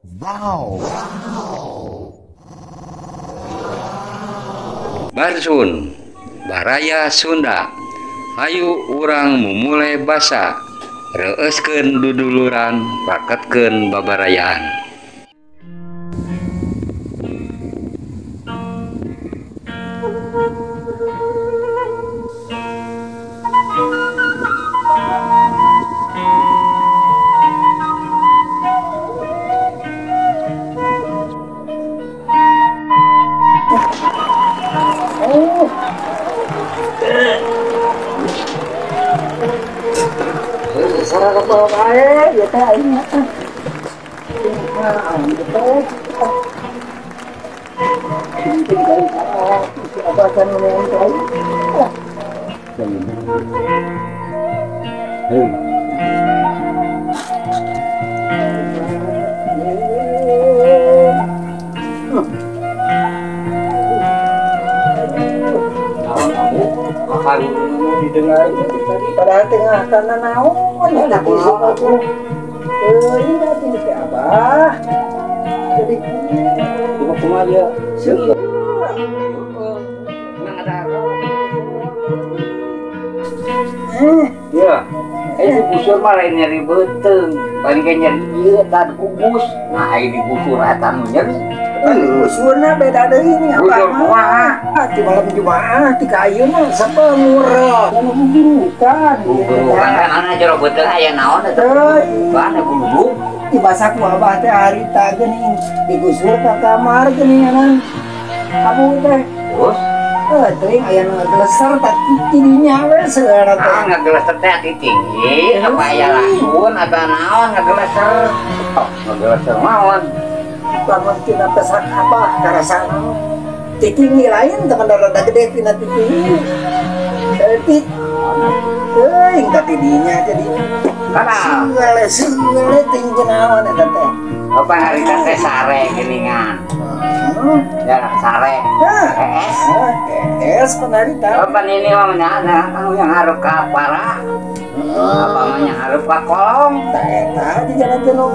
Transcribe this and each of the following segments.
Wow. Barsun, Baraya Sunda. Hayu urang mumule basa, reueuskeun duduluran, raketkeun babarayaan. Padahal tengah tanah naon ya aku. Teuing tadi si Abah. Jadi kumaha dia? Seueur. Ya, itu busur mah lain nyeri beuteung, paling ge nyeri ieu tan kubus. Nah, ai digusur eta nu nyeri. Busurna beda deui nih Abah. Busur kumaha? Ti malam Jumaah ti ka ayeuna sapamurah. Buburukan. Buburukan kan ana jero beuteung aya naon eta? Bukan guludug. Dibasa ku Abah teh harita geuning digusur ka kamar geuningan. Kamu teh terus teuing aya nu ngageleser tah tidinya we seueur teh. Ah, ngageleser teh ati tinggi, apa aya lasun atau naon ngageleser? Oh, ngageleser naon? Lamun tina pesak Abah karasana titinggi lain teman rada gede tina titinggi. Saeutik. Teuing ka tidinya jadi. Kana seueur teuing kunaon eta teh. Apa harita teh sare geuningan. Ya sare. Es. Es penarita. Apa ini mah anu yang hareup ka para. Apa mah yang hareup ka kolong. Tah eta di jalan teh nu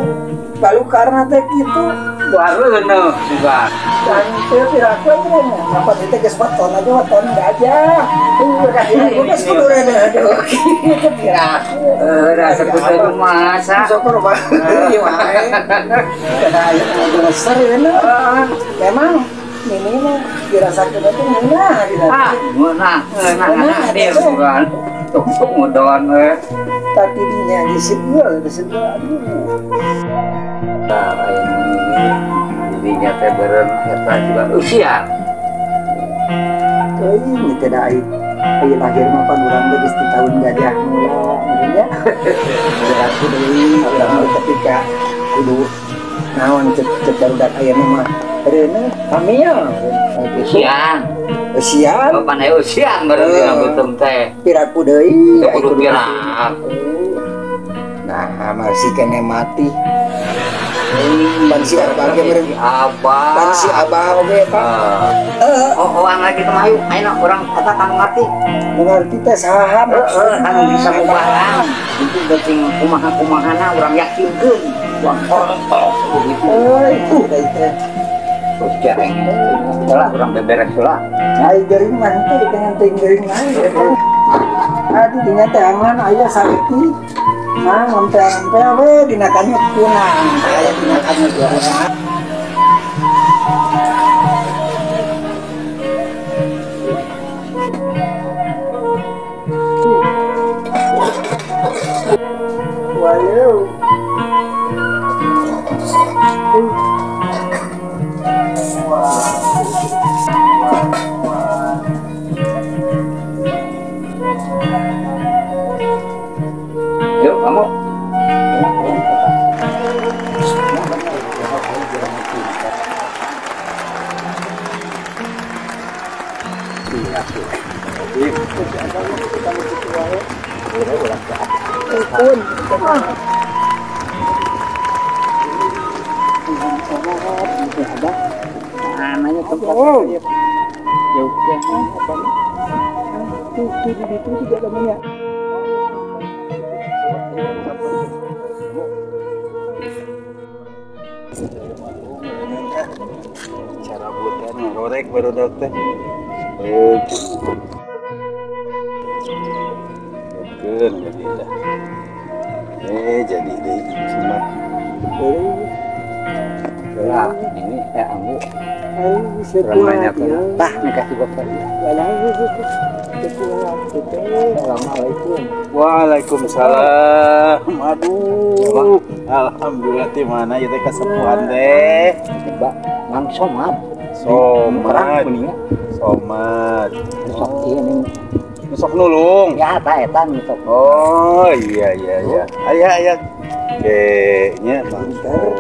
balukarna teh kitu. Bareuneuh juga. Dan teu piraku nya. Apa teh geus weton aja weton gajah. Geus kudu reuneuh aduh. Kitu piraku. Da sakutu masa. Sok rumah. Ieu wae. Kada aya ngageleser reuneuh. Memang ini mah dirasakeun teh ngeunah gitu. Ah, ngeunah, ngeunah dia bukan. Tuk ngudon we. Tapi dinya diseueul, diseueul aduh. Tah aya nu ini dinya teh beureum eta juga usia. Teuing teh da ai lahir mah pan urang teh geus di tahun gajah mula meureun nya. Berarti deui urang ketika kudu naon cek barudak ayeuna mah reuneuh hamil. Usian. Usian. Oh, pandai usian baru dina beuteung teh. Piraku deui, kudu piraku. Nah, masih kene mati. Pan si Abah ge meureun Abah. Pan si Abah oge eta. Oh, orang lagi kemayu, ayeuna urang eta kanu ngarti. Nu ngarti teh saha maksudna? Kanu bisa kumaha. Itu geuting kumaha-kumahana urang yakinkeun. Urang kontok begitu. Euy, teh. Terus jareng. Lah urang beberes heula. Ai geuring mah teh dengan teuing geuring mah. Adi dinya teh angan aya saeutik. Nah, ngempel-ngempel we dina kanyut kunang. Aya dina kanyut kunang. Waduh. Yuk, kamu. Namanya tempat jauh apa? Tuh, itu juga namanya. Cara buatan ngorek baru teh. Keun jadi dah. Jadi deh cuma. Lah, ini ambu. Ramanya tuh. Tah nih kasih bapak. Assalamualaikum. Waalaikumsalam. Aduh. Alhamdulillah di mana ieu teh kasepuhan teh. Mbak, Mang Somad. Somad. Somad. Sok ieu ning sok nulung. Ya eta eta nu sok. Oh, iya iya iya. Aya aya. Kayaknya mantap.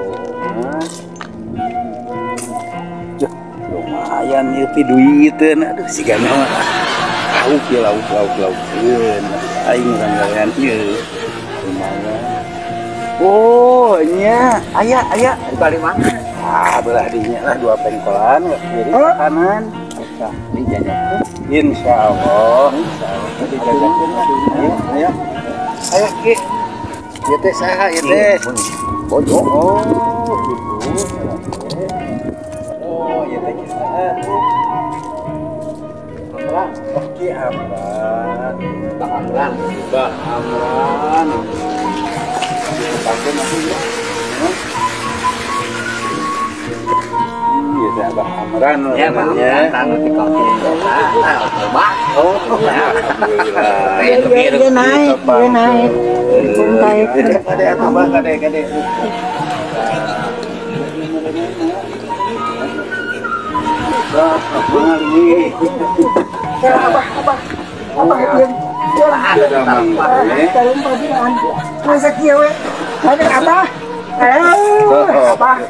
Lumayan ieu teh duiteun. Aduh sigana mah. Lauk ya lauk lauk laukeun. Aing urang gawean ieu. Lumayan. Oh, nya aya aya di balik mana? Ah, belah dinya lah dua pengkolan ke kiri ke kanan. Tah, dijajakeun. Insyaallah, insyaallah dijajakeun. Ayo, ayo. Ayo Ki. Ieu teh saha ieu teh? Bojo. Oh, gitu. Oh, ieu teh saha tuh? Amran. Oh, Ki Amran. Bang Amran. Bang Amran. Ditepangkeun atuh ya. Iya, teh Abah Amran ya, Bang Amran tanu di kampung. Bah. Oh, alhamdulillah. Iya naik, iya naik. Naik. Kade atuh Bah, kade kade. Bah, Amran. Abah, abah. Abah ieu. Masa kieu we. Ada abah. Abah.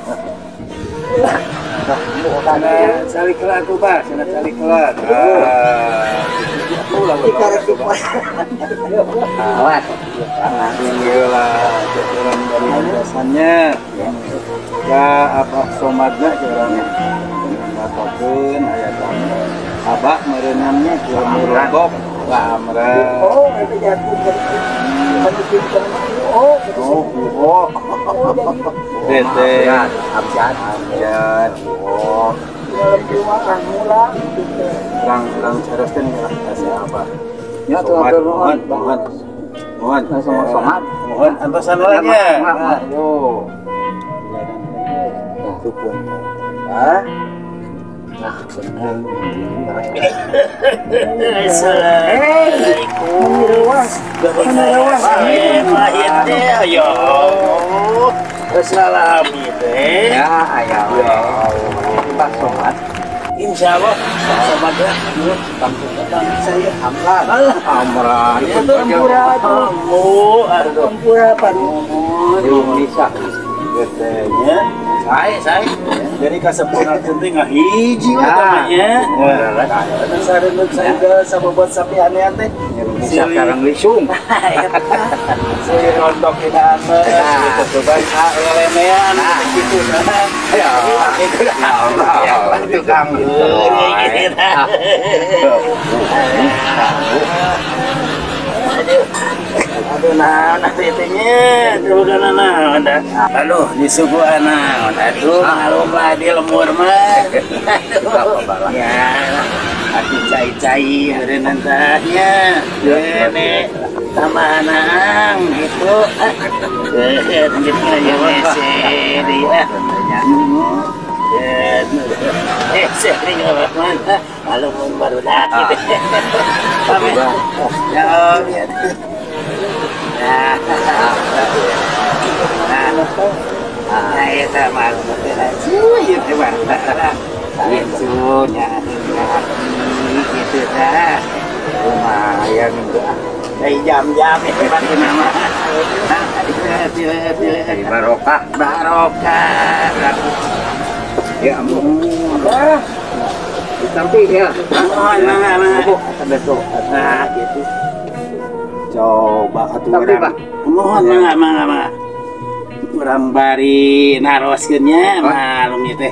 Sana cari kelat tuh, Pak. Sana cari kelat. Ah. Awas. Alhamdulillah, orang dari biasanya. Ya, Abah Somadna orangnya. Ngatokeun aya tamu. Abah meureunannya rontok. Bah Amran. Oh, eta jatuh. Oh, oh, oh. Tete, Abjad, Abjad. Oh. Urang caroskeun lah kasih Abah. Ya tuh mohon, mohon. Mohon Somad. Mohon antosan lah nya. Ayo. Tuh pun. Ah. Nah, bener. Assalamualaikum. Ya Allah. Salam teh. Ya, ya Allah. Pak Somad. Insya Allah, Pak Somad ya. Bang saya Amran. Amran. Ampura Ampura Pak. Indonesia. Getenya. Saya. Jadi kasepuhan teh ngahiji we namanya. Anu sareun saeuga sabobot sapi anean teh. Bisa sekarang lisung. Silih rontok dina ame, silih tutuban lelemean gitu. Ya, itu ya tukang gitu. Aduh. Aduh nah teh nya bukan naon dah. Aduh disuguhan naon aduh malum di lemur mah. Aduh. Ya, atuh cai-cai meureun tah nya. Ini tambahan gitu. Gitu aja hese deui ah. Hese deui ngalaman. Lamun barudak gitu. Ya, ya. Nah, eta mah ieu teh barudak. Itu nya gitu dah. Lumayan itu ah. Dari jam-jam itu bagi nama. Barokah, barokah. Ya ampun. Sampai ya. Besok. Nah, gitu. Coba atuh urang. Mohon mangga mangga mangga. Urang bari naroskeun nya malum ieu teh.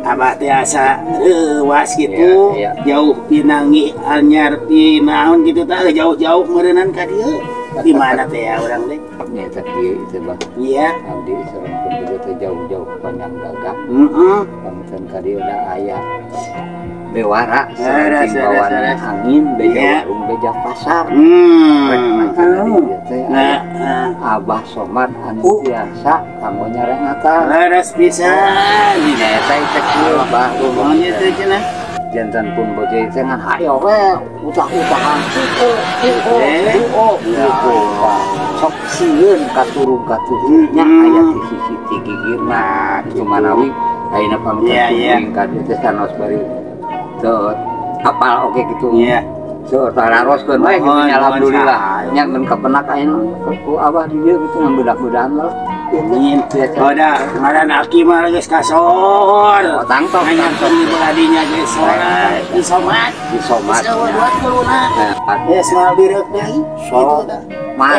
Abah teh asa leuwas gitu. Jauh pinangi anyar ti naon gitu tah jauh-jauh meureunnan ka dieu. Di mana teh ya urang teh? Nya eta kieu itu Bah. Iya. Abdi sareng pun teh jauh-jauh panjang gagak. Heeh. Panten ka dieu da aya bewara saking bawana angin beja warung beja pasar. Nah, Abah Somad anu biasa kanggo nyarengatan. Leres pisan. Nya eta teh kieu Bah. Kumaha teh cenah? Jantan pun bocah itu ngan hayo we utah-utahan gitu sok sieun katurung katurunya aya ti sisi ti gigirna kitu manawi ayeuna pangkating ka dieu teh sanos bari teu apal oge kitu iya seueur tararoskeun we kitu nya alhamdulillah nya ngan kapenak ayeuna ku abah di dieu kitu ngan bedak-bedahan lah. Oh dah, ngaran aki mah geus kasohor. Tangtok nanyakeun di beladinya geus sore, di Somad. Di Somad. Dua teluna. Geus moal bireuk deui. Somad.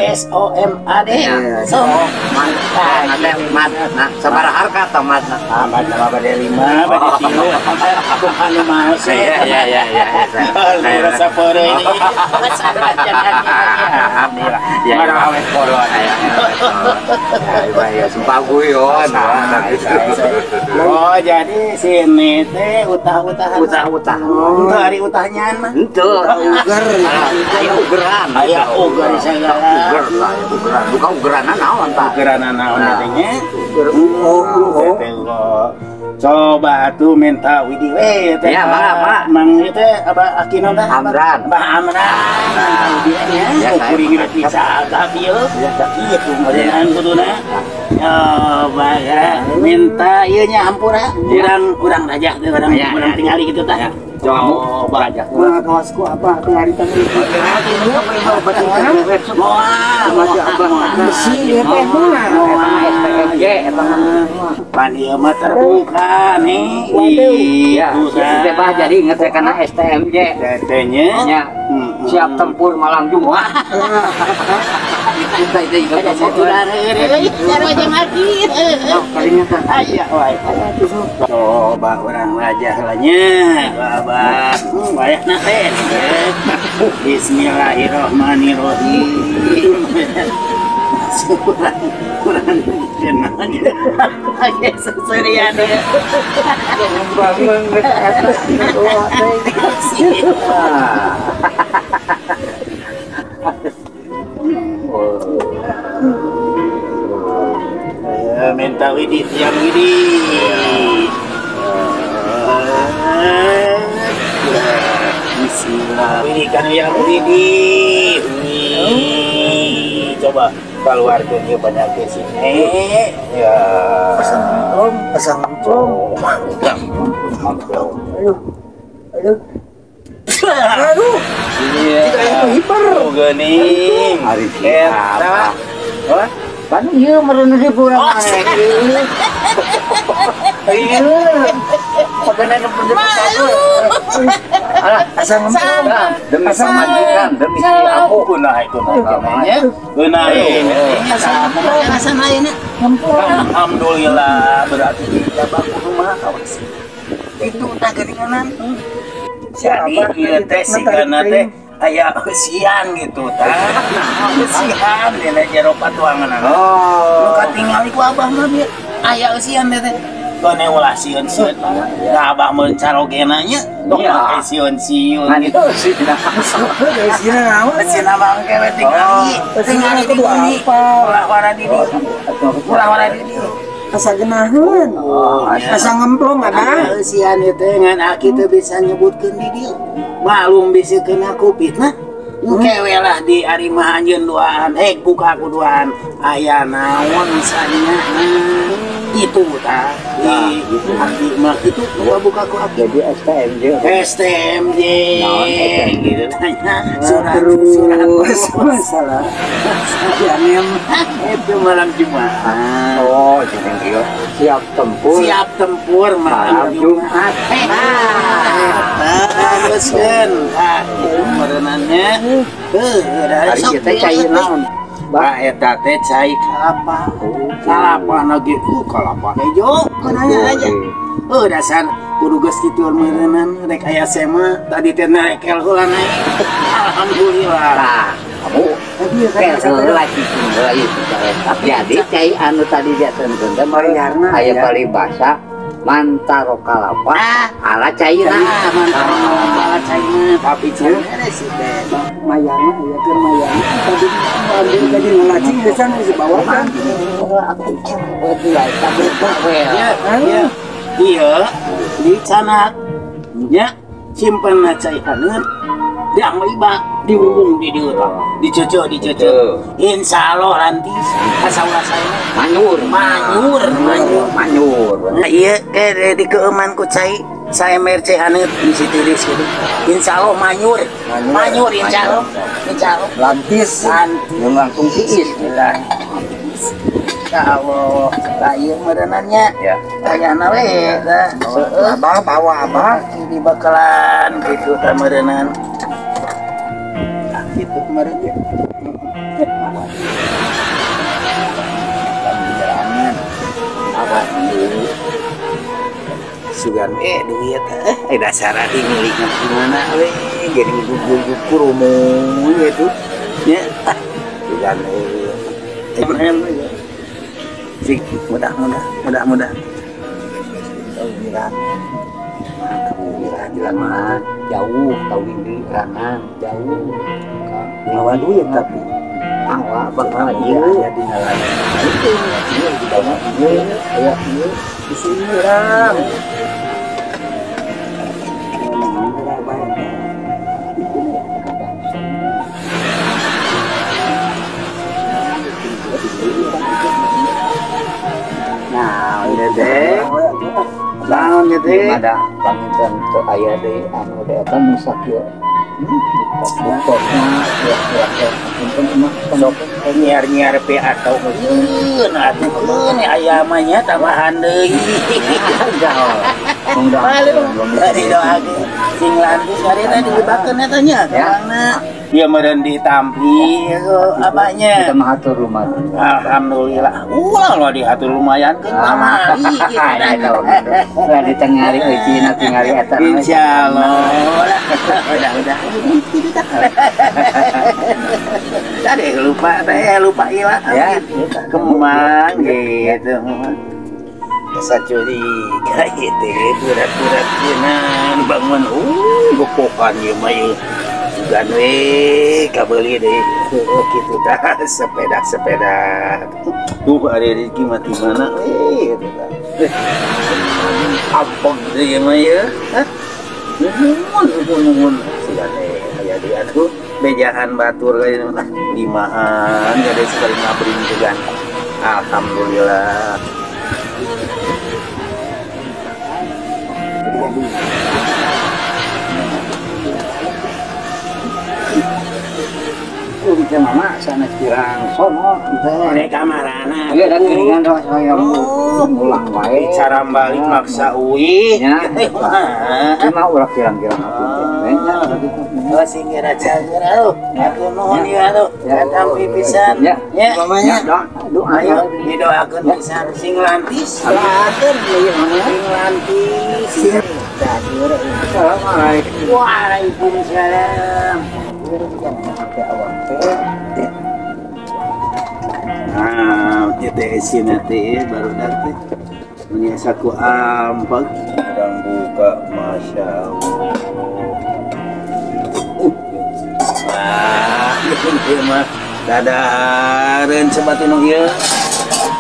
S O M A D. Somad. Mad. Nah, sabaraha harga tah madna? Ah, madna mah bade 5, bade 3. Kumaha nu maos. Iya iya iya. Rasa peureui. Alhamdulillah. Ya awet kolot. Ya sumpah guyon. Oh, jadi sini teh utah-utahan. Utah-utahan. Henteu ari utahnya mah. Henteu. Uger. Aya ugeran. Aya uger segala. Uger lah, ugeran. Buka ugeranan naon tah? Ugeranan naon teh nya? Oh. Coba tuh minta widi we teh. Ya, mangga, Mang ieu teh Abah Akino teh. Amran. Abah Amran. Widi nya kuring rek bisa agak ieu. Kitu meureunaan kuduna. Coba ya minta ieu nya hampura. Urang rajah teh urang urang tingali kitu tah. Coba rajah. Mah kawas ku Abah teh harita teh. Besi ieu teh mah. STMJ eta mah. Pan ieu mah terbuka nih. Iya, teh Bah jadi inget teh kana STMJ. Teh nya. Siap tempur malam Jumat. Kita itu ingat coba orang rajah lahnya Abah wayahna teh. Bismillahirrahmanirrahim. Kurang jenang aja seserian ya. Bangun minta widi tiang widi. Bismillah. Widi kan yang widi. Coba keluarkan dia banyak ke sini. Ya. Pasang ngemplong. Aduh. Aduh. Aduh. Tidak yang hiper. Geuning. Ari siapa? Pan ieu meureun di urang mah. Ieu. Pagana nu alah, asa ngemplong. Demi pamajikan, demi si aku kunaha itu namanya. Kunaha asa ayeuna. Alhamdulillah berarti kita baku rumah awas. Itu tah geuninganan. Jadi ieu teh sigana teh aya eusian gitu tah. Eusian dina jero patuangan. Oh. Nu katingali ku abah mah bieu aya eusian teh. Kone ulah sieun-sieun lah. Da abah mun carogena nya tong make sieun-sieun gitu. Eusina naon? Eusina mah engke we tingali. Tingali kudu apa? Ulah wara di dieu. Ulah wara di dieu. Asa geunaheun. Asa ngemplong abah. Eusian ieu teh ngan aki teu bisa nyebutkeun di dieu. Malum bisi kena ku fitnah. Engke we lah di ari mah anjeun duaan, hek buka ku duaan. Aya naon sanya itu tah di aki mah itu buka ku aki. Jadi STMJ. STMJ gitu tanya surat terus masalah. Janem itu malam Jumat. Oh, jadi ieu siap tempur. Siap tempur malam Jumat. Nah, teruskeun. Ah, itu merenannya. Heuh, ari ieu teh cai naon? Bah eta teh cai kalapa. Kalapa na ge kalapa hejo menanya aja. Dasar kudu geus kitu meureunnan rek aya sema tadi teh nerekel heula naik. Alhamdulillah. Tah, kamu Jadi cai anu tadi diaturkeun teh aya paribasa mantaro kalapa ala caina mantaro kalapa ala caina tapi cenah si teh mayana aya keur mayana tadi ambil tadi ngalacing geus geus bawa kan aku ya iya dicanak nya simpen cai haneut diang iba diwung di dieu tah dicece dicece insyaallah lantis asa ulah saena manyur manyur manyur manyur ieu ke dikeueuman ku cai saemer cai haneut bisi tiris kitu insyaallah manyur manyur insyaallah insyaallah lantis lantis langsung tiis insyaallah lah ieu meureunannya ya ayana we tah abah bawa abah dibakalan kitu tah meureunnan gitu kemarin ya apa sugan duit dasar miliknya gimana we jadi gugur kurumun gitu ya sugan sih mudah mudah mudah mudah mah jauh tahu ini ranang jauh bawa duit tapi bawa bakal iya ya di ngalan itu iya di bawah iya aya ieu di sini urang nah ini teh naon ieu teh ada panginten teu aya deui anu teh eta nu sakieu buktosna ya punten mah sok nyiar-nyiar pe atau keun atuh keun aya mah nya tambahan deui malu didoakeun sing lantis karena dibakeun eta nya kemana ieu meureun ditampi abahnya kita mah hatur lumayan alhamdulillah ulah lah dihatur lumayan keun kamari gitu lah ditengali eucina tingali eta insyaallah udah tadi lupa teh lupa ilah ya kemang gitu asa curiga ieu teh berat-berat keunan bangun gepokan ieu mah ieu sugan we kabeuli deui kitu tah sepeda-sepeda tuh ari rezeki mah di mana we kitu tah ampeg deui ieu mah ieu hah nuhun nuhun sugan we aya di atuh bejahan batur kaya limaan jadi sekali ngabring juga alhamdulillah. Bisa mama sana kirang sono teh kamarana ieu da geuningan roh saya mulang wae cara balik maksa uih nya cuma ulah kirang-kirang atuh nya oh sing raja geura atuh nuhun ieu atuh tampi pisan nya mamanya doa ayo didoakeun pisan sing lantis doakeun ieu mama sing lantis Assalamualaikum. Waalaikumsalam. Nah, TTS nanti baru nanti menyisaku ampeg sedang buka, masya Allah. Wah, ini mah dadareun sebatu nu ieu.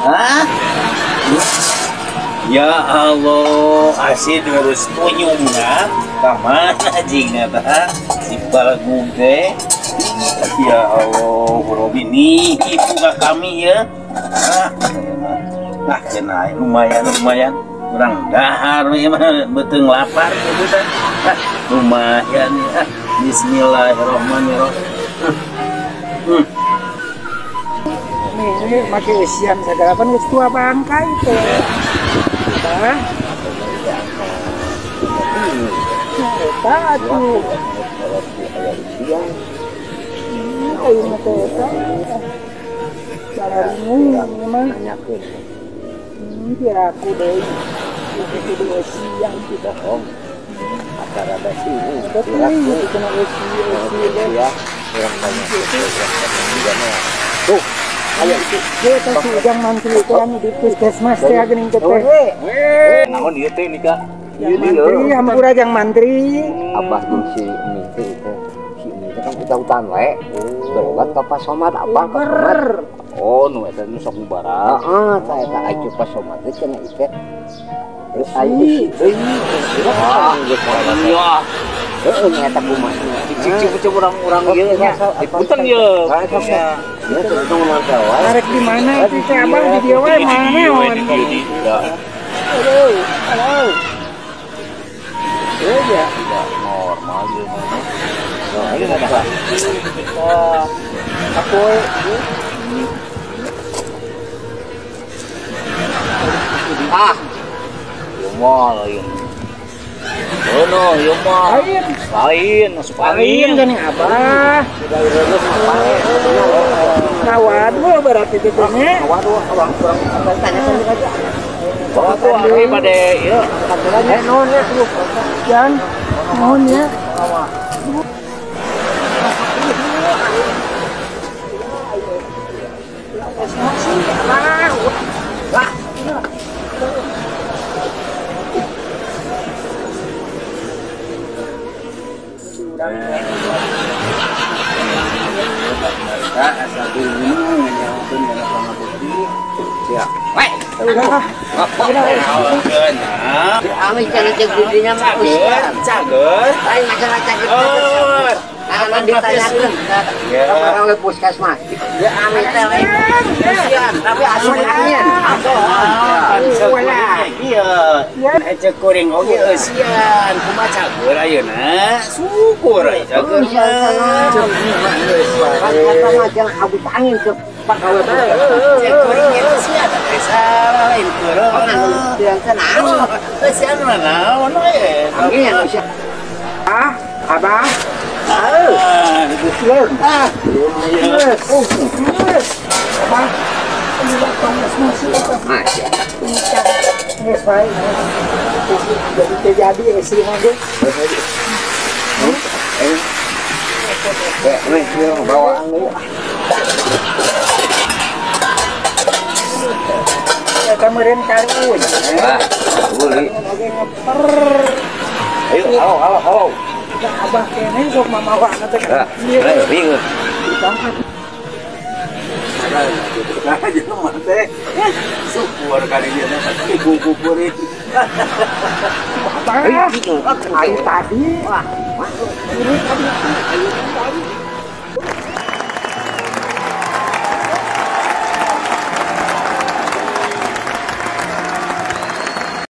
Hah? Ya Allah, asin harus tunyumna ka mana jingna tah? Si balagug teh. Ya Allah, Robi nih ibu ka kami ya. Ah, kena lumayan lumayan. Urang dahar we mah beuteung lapar kitu tah. Lumayan ya. Bismillahirrahmanirrahim. Nih, make usian sagala pan geus tua bangkai teh. Bah. Eta atuh. Ayeuna teh eta. Bararingung mah nanyakeun. Kira aku deui. Kudu usian kita. Acara da sih. Tapi kena usia usia. Urang tanya. Tuh, aya itu. Ieu teh si Ujang mantri itu anu di puskesmas teh geuning teh. Naon ieu teh nikah? Mantri, hampura jang mantri. Abah jeung si Emi teh si Emi teh kan hutan-hutan wae. Berobat ka Pak Somad, abah ka Somad. Oh, nu eta nu sok mubarak. Heeh, tah eta aya Pak Somad teh cenah ieu teh. Terus aya si euy. Iya. Heeh, nya eta kumaha. Cicing urang-urang ieu nya. Punten ieu. Ieu teh wae. Arek di mana sih teh abah di dieu wae mana? Aduh, aduh. Iya, tidak normal ieu mah. Nah, ini ada. Aku ah, ieu mah lain. Oh, ieu mah. Lain. Lain, masuk angin. Lain geuning abah. Nah, waduh berarti teh nya. Waduh, abang kurang tanya aja. Waktu ari bade ieu. Eh, nuhun ya, Jan. Nuhun ya. Asal dulu nyawakeun kana pangabukti. Siap. Weh. Ami cenah cek didinya mah usian. Cager. Lain masalah cager. Nah, ditanyakeun. Ka we puskesmas. Ya ami teh lain usian, tapi asup angin. Wala. Iya. Cek kuring oge eusian. Kumaha cager ayeuna? Syukur aya cager. Kata mah jangan abus angin ke pagawe. Cek kuring eusian teh salah lain corona. Eusian mah naon we. Angin eusian. Ah, abah. Ah, ah, yes. Yes. Abah. Geus bae. Jadi teu jadi istri mah ge. Nih, bawaan deui. Eta meureun karunya. Ah, beli. Oge ngeper. Ayo, halo, halo, halo. Abah kene sok mamawana teh. Heeh, bingung. Ditangkap. Nah, jelema teh syukur kali dia teh kukurin. Abah, ayo tadi. Wah, ini tadi. Ayo tadi.